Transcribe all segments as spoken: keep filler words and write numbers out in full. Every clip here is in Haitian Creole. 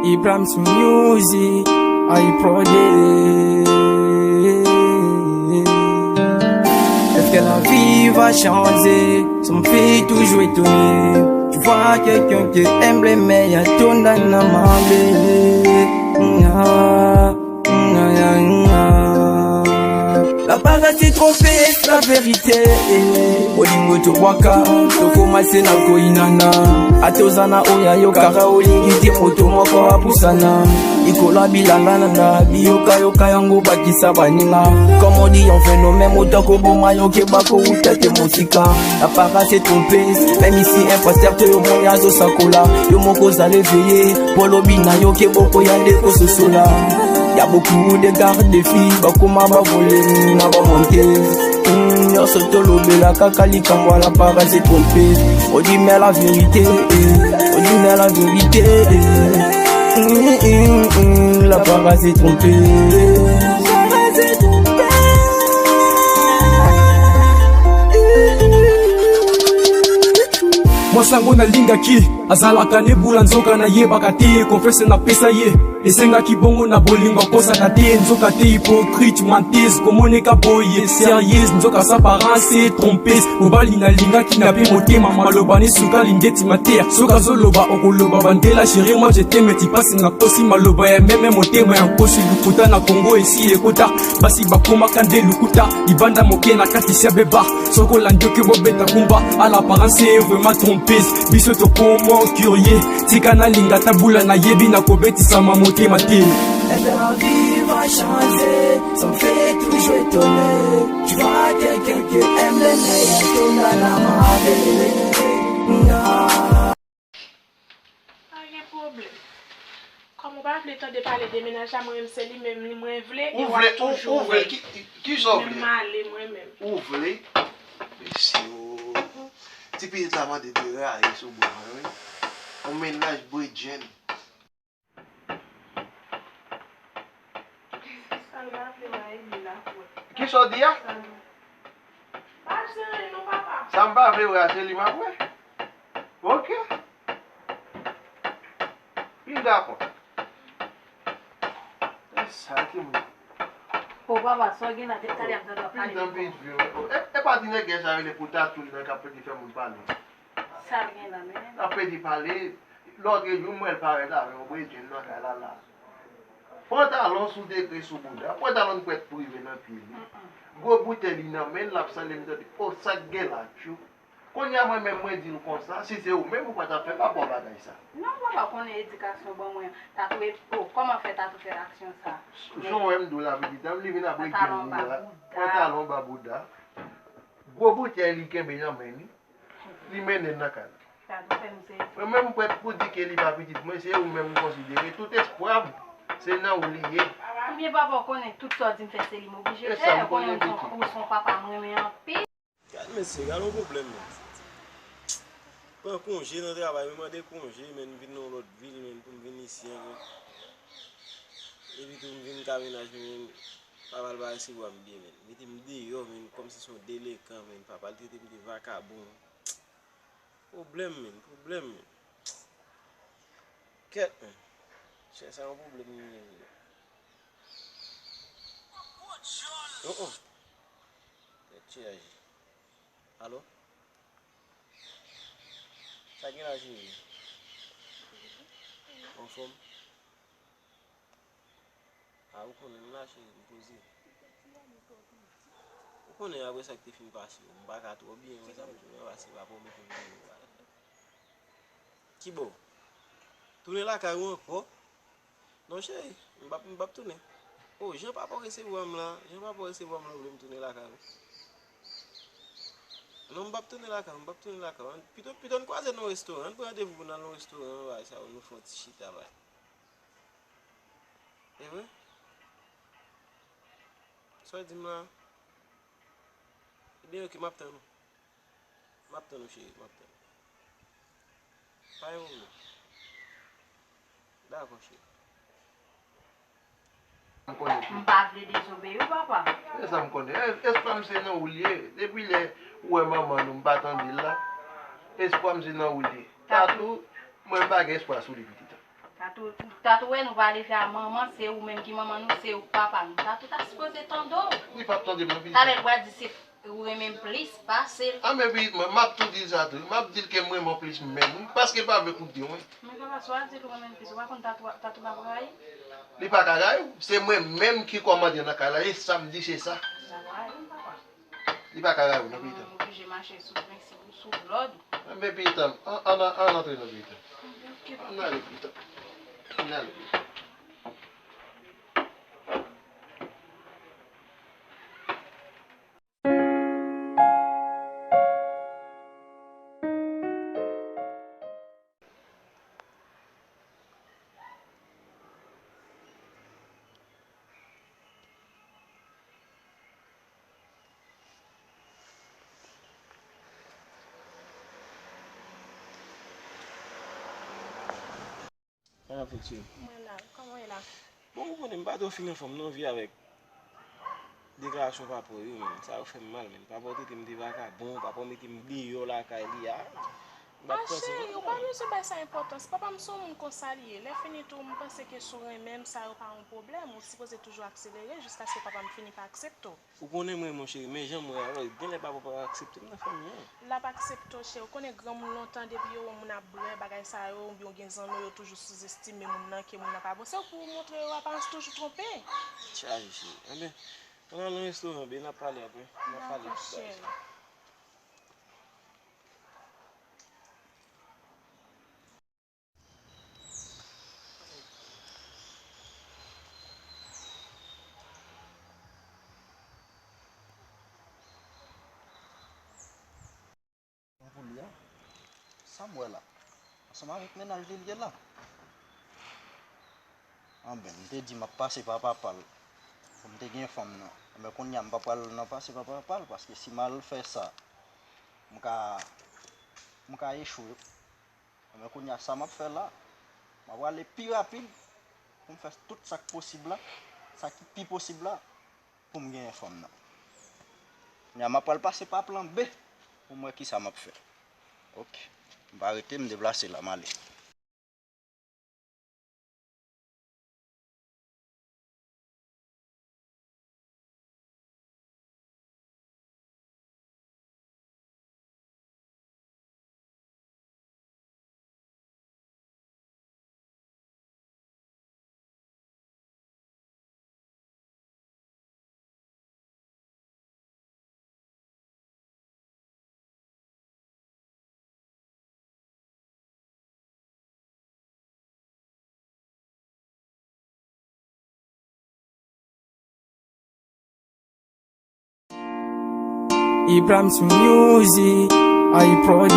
Ibrahim's Music, I Prod. Est-ce que la vie va changer? Ça me fait toujours étonner. Tu vois quelqu'un qui est humble, mais il y a ton âme à. La paresse est trompée, c'est la vérité. Olingo to waka, to komase na koinana. Atozana oya yo kara olingi te moto moko apusana. Ikola bila nanana, biyoka yoka yango bakisa banina. Comme on dit, on phénomène autant que bon mayo ke bako ou tête musica. La paresse est trompée, même ici un pasteur te yo moya zo sakola. Yo moko za leveye, polo bina yo ke boko yande ko sosola. Y a beaucoup de gardes de filles, ba kuma ba vole, na ba monte. Mm, yo soto lobe la kaka li kamwa la paresse est trompée. On dit mais la vérité, eh. On dit mais la vérité, eh. Mm, mm, mm, la paresse est trompée. Mwasango na lingaki azala kane bula nzoka na ye bakati konfese na pesa ye. Esenga kibongo na bolingo kosa na te nzoka te hypocrite mantis komone ka boye sérieux nzoka sa parence trompes. Obali na linga kidnape motema maloba ni suka lingeti matea soka zoloba okoloba bandela chérie moi je t'aime ti pasi na kosi maloba ya meme motema ya kosi lukuta na Kongo esi ekota basi bakoma kande lukuta ibanda moke na kati sia beba. Soko la ndio ke bo beta kumba à l'apparence c'est vraiment trompé. Biso to komo curieux. Tika na linga tabula na yebi na kobeti sama mote mate. Est-ce que la vie va changer? Ça me fait toujours étonner. Tu vois quelqu'un qui aime les meilleurs tourne dans la marée. Pa gen pwoblèm. Kòm ou pa vle tande pale de mennaj la, mwen menm se li menm li mwen vle e w ap toujou vle. Ki, ki sa w vle? Menm m ale mwen menm. Ou vle? Mesye o. Ti pitit la mande deraye sou bra mwen wi. On mennaj bredjenn. Sa l rale w a Eli la pou wè. Ki sa w di a? Sa l pa di anyen non papa. Sa m pa vle wè a se li m ap wè. Ok. Li dakò. E sa ki moun. O papa, sa w gen la, depi talè ap tande w ap pale de kò. E, e pa ti nègè sa rele pou tatouj nan k ap pedi fè moun pale. Sa l gen la, men. L ap pedi pale. Lòt jou m wè l parèt avè yon bredjenn nan kay la la. Pantalon sou dekre sou bouda. Pantalon prèt pou rive nan pye li. Gwo boutèy li nan men l, l ap sanble m tande. O sa k gen la tchou. Kounye a mwen menm mwen di l konsa, si se ou menm ou pa t ap fè papa w bagay sa. Non, papa konnen edikasyon w ban mwen an. Tatouye, o, kòman fè tatouye aksyon sa? Jan w wè m di w la pitit, li vin ap bredjenn li la. Pantalon ba bouda. Gwo boutèy li kenbe nan men li. Li mennen l nan kay la. Mwen menm m prèt pou di ke li pa pitit mwen, se ou menm m konsidere. Tout espwa m, se nan ou li ye. Ebyen papa w konnen tout sa w di m fè se li m oblije fè, ou konnen ou se yon papa m renmen anpil. Gad mesye, gad yon pwoblèm menm. Pran konje nan travay, mwen mande konje, men m vin nan yon lòt vil, men pou m vin isi ankò. Epi tou m vin ka mennaj mwen, men papa l pa resevwa m byen, men. Mete m deyò, men, kòmsi se yon delenkan, men. Papa l trete m de vakabon. Pwoblèm, men, pwoblèm, men. Kèt, men. Chè sa yon pwoblèm li ye vre. Oh, oh. Tèt chaje. Alo? Sa gen la cheri? Anfòm? A, ou konnen m la cheri, m poze. Ou konnen apre sa k te fin pase yo, m pa ka twò byen wè sa m tounen pase pa pwomet ou byen. Kibò? Tounen lakay ou ankò? Non cheri, m p ap, m p ap tounen. O, jan papa w resevwa m la, jan papa w resevwa m la, ou vle m tounen lakay ou? Non, m p ap tounen lakay ou, m p ap tounen lakay ou. Pito, pito n kwaze nan yon restoran, ann pran randevou pou n al nan yon restoran, bagay sa yo, nou fè yon ti chita, bagay. E vre? Sa w di m la? Ebyen, oke, m ap tann ou. M ap tann ou, cheri, m ap tann ou. Pa gen pwoblèm. Dakò, cheri. M pa vle dezobeyi w, papa. E sa m konnen. E, espwa m se nan ou l ye. Depi lè ou wè manman nou, m pa tande l la. Espwa m se nan ou l ye. Tatou, mwen m pa gen espwa sou li pitit. Tatou wè nou pa leve a manman, se ou menm ki manman nou, se ou k papa nou. Tatou ta sipoze tande w. Li p ap tande m non, pitit. Talè l pral di se ou renmen m plis pase l. A men pitit mwen, m ap tou di l sa tou. M ap di l ke m renmen w plis menm, wi. Paske l pa vle koute w, wi. Men papa, si w al di l ou renmen l plis, ou pa konn Tatou, Tatou p ap rayi? Li pa ka rayi w. Se mwen menm ki kòmande nan kay la, e sa m di se sa. L ap rayi w, papa. Li pa ka rayi w non, pitit. Ou oblije mache sou prensip ou, sou lòd ou. Enben pitit, ann, ann, ann antre non, pitit. Ann ale, pitit. Ann ale, pitit. Sa k ap fèt, cheri? Mwen la, kòman w ye la? Bon, ou konnen m pa twò fin anfòm non, wi, avèk deklarasyon papa w yo, men sa yo fè m mal, men papa w trete m de vakabon, papa w mete m deyò lakay li a. M pa t panse cheri, non. Ou pa bezwen bay sa enpòtans. Papa m se yon moun konsa li ye. Lè fini tou, m panse ke si w renmen m, sa yo pa yon pwoblèm. Ou sipoze toujou akselere jiskaske papa m fini pa aksepte w. Ou konnen mwen, mon cheri, men jan m wè a, genlè papa w pa aksepte m nan fanmi an. L ap aksepte w, cheri. Ou konnen granmoun lontan, depi yo wè yon moun ap brè, bagay sa yo, oubyen w gen zanmi w, yo toujou sizestime moun nan, ke moun nan pa bon. Se pou w montre yo, aparans toujou twonpe. Chaje, cheri. Enben, ann al nan restoran, ben, n ap pale apre. N ap pale tout bagay sa. Dakò, cheri. Pou li a, sa m wè la, ansanm avèk mennaj li l ye la. Anben, m te di m ap pase pa papa l pou m te gen fanm nan. Anben, kounye a m pa pral nan pase pa papa l, paske si m al fè sa, m ka, m ka echwe. Anben, kounye a sa m ap fè la, m ap prale pi rapid pou m fè tout sa k posib la, sa ki pi posib la, pou m genyen fanm nan. Kounye a m ap pral pase pa plan B pou m wè kisa m ap fè. Oke. M pa rete, m deplase la, m ale. Ibrahim sou music, ay prode.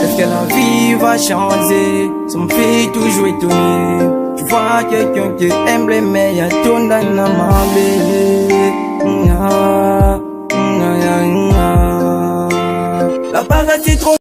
Est-ce que la vie va changer? Son fille toujours étonnée. Tu vois quelqu'un qui aime les meilleurs tourne dans ma vie. Ah, ah, ah, ah. La paresse est trop